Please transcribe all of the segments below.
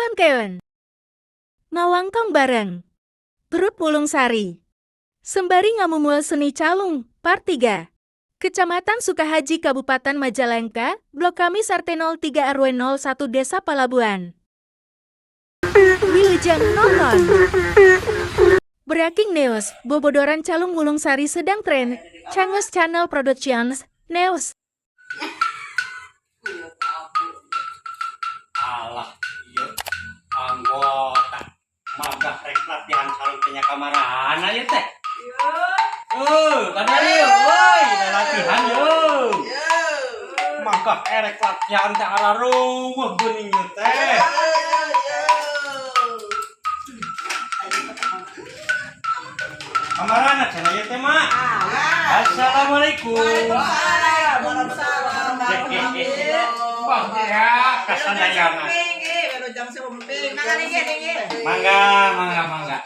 Nonton keun. Ngawangkong bareng. Grup Wulung Sari. Sembari ngamumule seni calung, part 3. Kecamatan Sukahaji, Kabupaten Majalengka, Blok Kamis RT 03 RW 01 Desa Palabuhan. Wilujeng nonton. Breaking news, Bobodoran Calung Wulung Sari sedang tren. Changus Channel Productions, News. Alah, iya anggota magah rek latihan calung teh nya kamarana ieu teh? Oh, kada ieu, woi, da latihan yo. Magah erek latihan teh araruweuh geuning ieu teh. Kamarana cenah ieu teh, Mak? Assalamualaikum. Wah, ya, kasadayana. Mangga, mangga, mangga.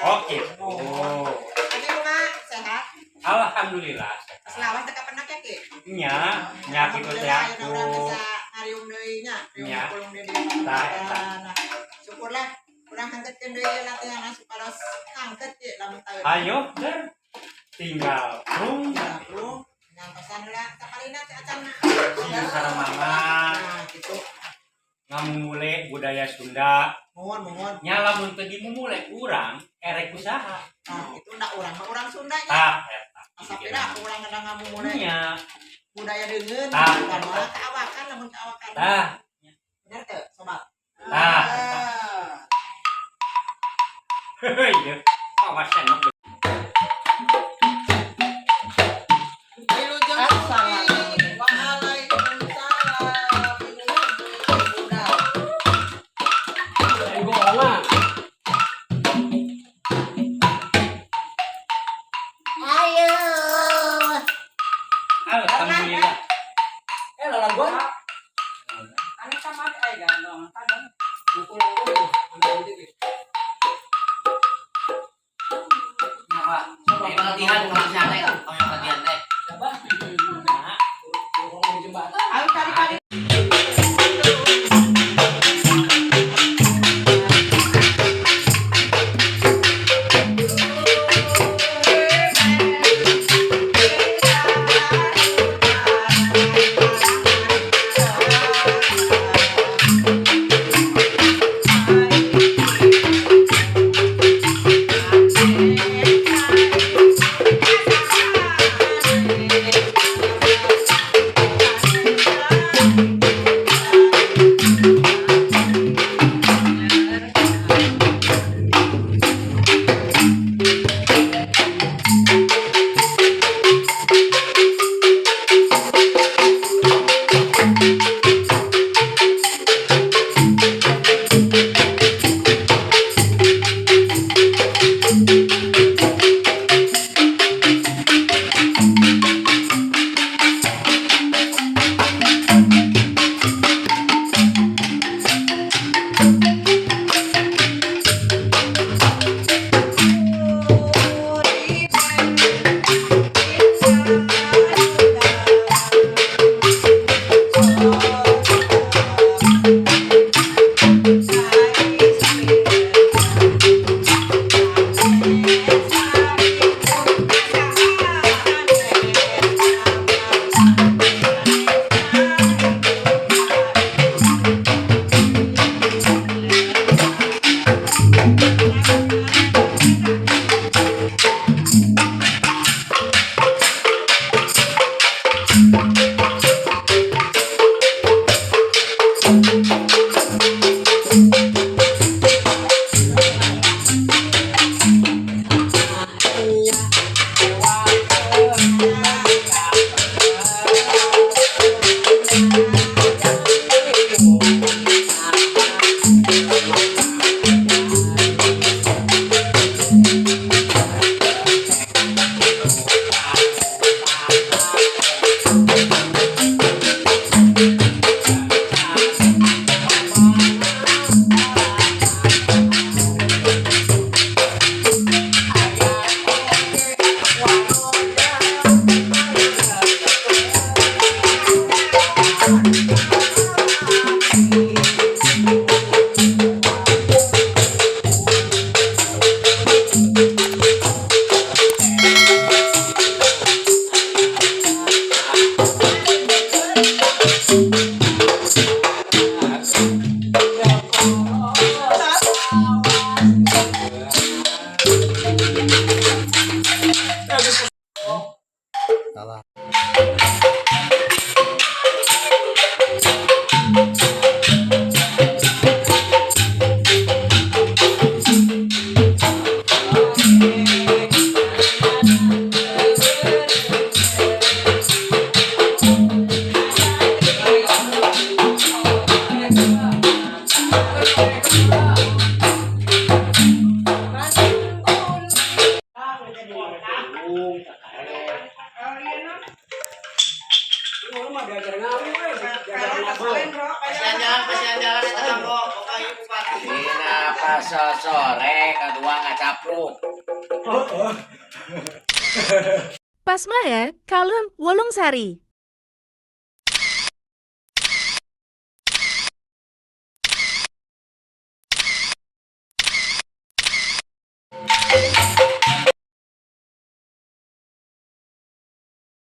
Oke. Oh. Alhamdulillah. Nya, nya kitu teh aku. Nya. Tah eta. Syukurlah kurang hangketkeun deui latihan supados hangket ye lamun taeun. Ayo, der. Tinggal prung. Lu ngantosan heula sakalina teh acan. Sing saramangan Nah, gitu. Ngamumule budaya Sunda. Mohon, mohon. Nya lamun teu dimumule urang erek usaha. Nah, itu ndak urang mah urang Sunda nya. Tah eta. Asa pira urang ngedang ngamumule Nya. Budaya deungeun, Tah. bukan malah kaawakan lamun kaawakan. Tah. Bener teu, sobat? Tah. Heuy, ieu. Awas senok. Waalaikumsalam. Udah. Ayo. Alhamdulillah. Eh, lalangguan. Ano sama ay gano'n. Ano? Bukul ako. Ang dami din eh. Napa? Eh, latihan kalau siapa teh? Kamu yang latihan teh. Siapa? Bukul di jembatan. Ayo kali-kali. Jalan pasihan jalan eta kanggo Bapak Ibu Bupati. Dina pasosore kadua ngacapruk. Pasmahe, Kalem, Wolung Sari.